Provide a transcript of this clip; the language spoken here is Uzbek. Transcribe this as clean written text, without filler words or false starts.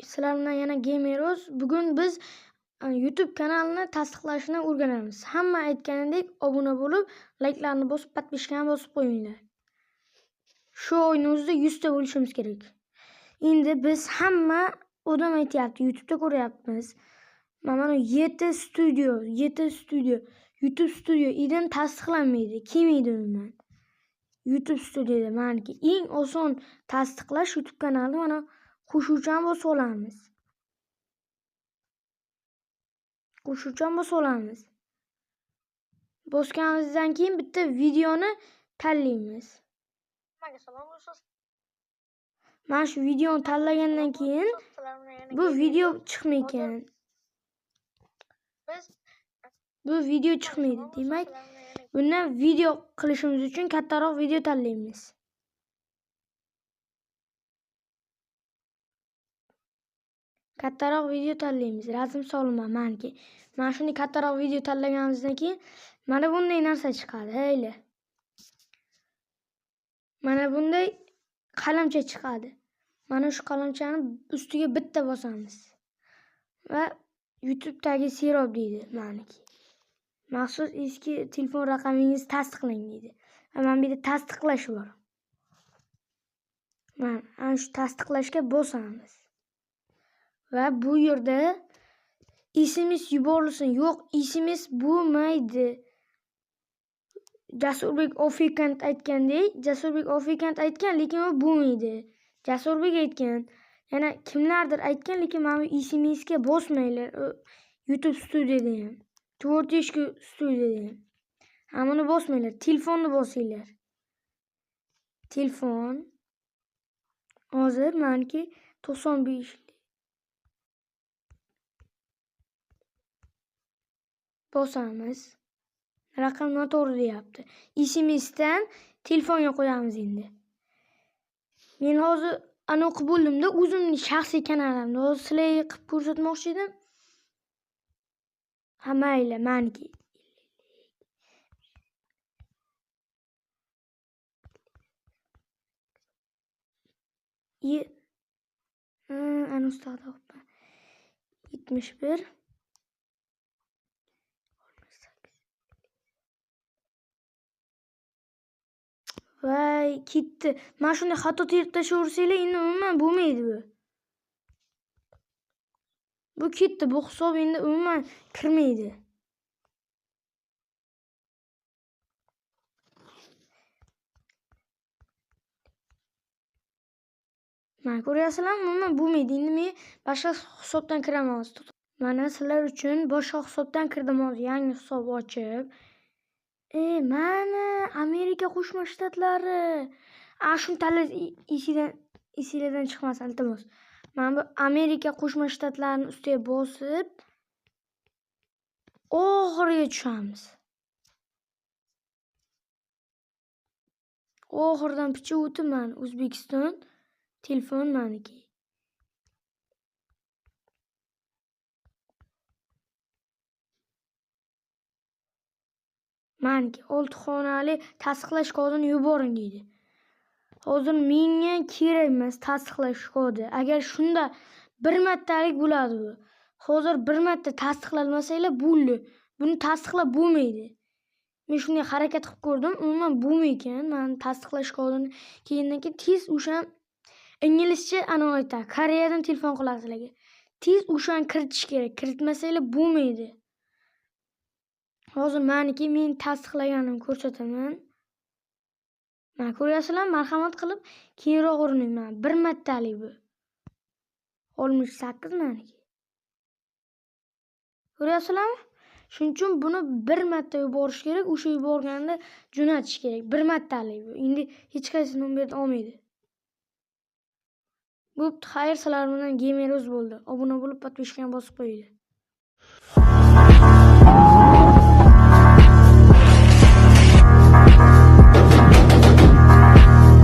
Sizlar bilan yana Gameroz. Bugun biz YouTube kanalini tasdiqlashni o'rganamiz. Hamma aytganidek obuna bo'lib, likelarni bosib, podpiskani bosib qo'yinglar. Shu oyning o'zida 100 ta bo'lishimiz kerak. Endi biz hamma odam aytyapti, YouTube'da ko'ryapmiz. Mana YT Studio, YT Studio, YouTube Studio idan tasdiqlanmaydi, kelmaydi umuman. YouTube Studioda maniki eng oson tasdiqlash YouTube kanalini mana qo'shuvchani bosib olamiz. Qo'shuvchani bosib olamiz. Bosganimizdan keyin bitta videoni tanlaymiz. Mana shu videoni tanlagandan keyin bu video chiqmay ekan. Bu video chiqmaydi. Demak, bundan video qilishimiz uchun kattaroq video tanlaymiz. Kattaroq video tanlaymiz. Rasm solma maniki. Mana shuni kattaroq video tanlaganimizdan keyin mana bunday narsa chiqadi. Hayli. Mana bunday qalamcha chiqadi. Mana shu qalamchani ustiga bitta bosamiz. Va YouTube'dagi serob deydi maniki. Maxsus eski telefon raqamingizni tasdiqlang deydi. Va mana bu yerda tasdiqlash bor. Mana shu tasdiqlashga bosamiz. Va bu yerda SMS yuborilsin. Yo'q, SMS bo'lmaydi. Jasurbek Ofikant aytgandek, Jasurbek Ofikant aytgan, lekin u bo'lmaydi. Jasurbek aytgan. Yana kimlardir aytgan, lekin mana bu SMSga bosmanglar. YouTube Studioda ham, Tvortishki Studioda ham. Ha, buni bosmanglar, telefonni bosinglar. Telefon. Hozir meniki 95 bosamiz. Raqam noto'g'ri deyapti. SMSdan telefonga qo'yamiz endi. Men hozir ana o'qib bo'ldimda, o'zimning shaxsiy kanalimda hozir sizlarga qilib ko'rsatmoqchi edim. Ha, mayli, meniki. Ana ustada o'qibman. 71 Vay, ketdi. Mana shunday xato terib tashlaversanglar, endi umuman bo'lmaydi bu. Bu ketdi, bu hisob endi umuman kirmaydi. Mana ko'ryapsizlarmi, umuman bo'lmaydi. Endi men boshqa hisobdan kiraman hozir. Mana sizlar uchun boshqa hisobdan kirdim hozir, yangi hisob ochib. Mana Amerika Qo'shma Shtatlari. Shuni tanlash esingizdan chiqmasin, iltimos. Mana bu Amerika Qo'shma Shtatlarining ustiga bosib oxiriga tushamiz. Oxiridan picha o'tib mana O'zbekiston telefon maniki. Maniki 6 xonali tasdiqlash kodini yuboring deydi. Hozir menga kerak emas tasdiqlash kodi. Agar shunda bir martalik bo'ladi bu. Hozir bir marta tasdiqlanmasanglar bo'ldi. Buni tasdiqlab bo'lmaydi. Men shunday harakat qilib ko'rdim, umuman bo'lmay ekan. Men tasdiqlash kodini keyindan keyin tez o'sha inglizcha ana aytadi. Koreyadan telefon qiladi sizlarga. Tez o'shani kiritish kerak. Kiritmasanglar bo'lmaydi. Hozir meniki men tasdiqlaganimni ko'rsataman. Mana ko'ryapsizlar, marhamat qilib keyinroq urining. Mana bir martalik bu. 68 meniki. Ko'ryapsizlarmi? Shuning uchun buni bir marta yuborish kerak, o'sha yuborganda jo'natish kerak. Bir martalik bu. Endi hech qaysi nomerni olmaydi. Bo'pti, xayr, sizlar bilan Gameroz bo'ldi. Obuna bo'lib, podpiskani bosib qo'yinglar.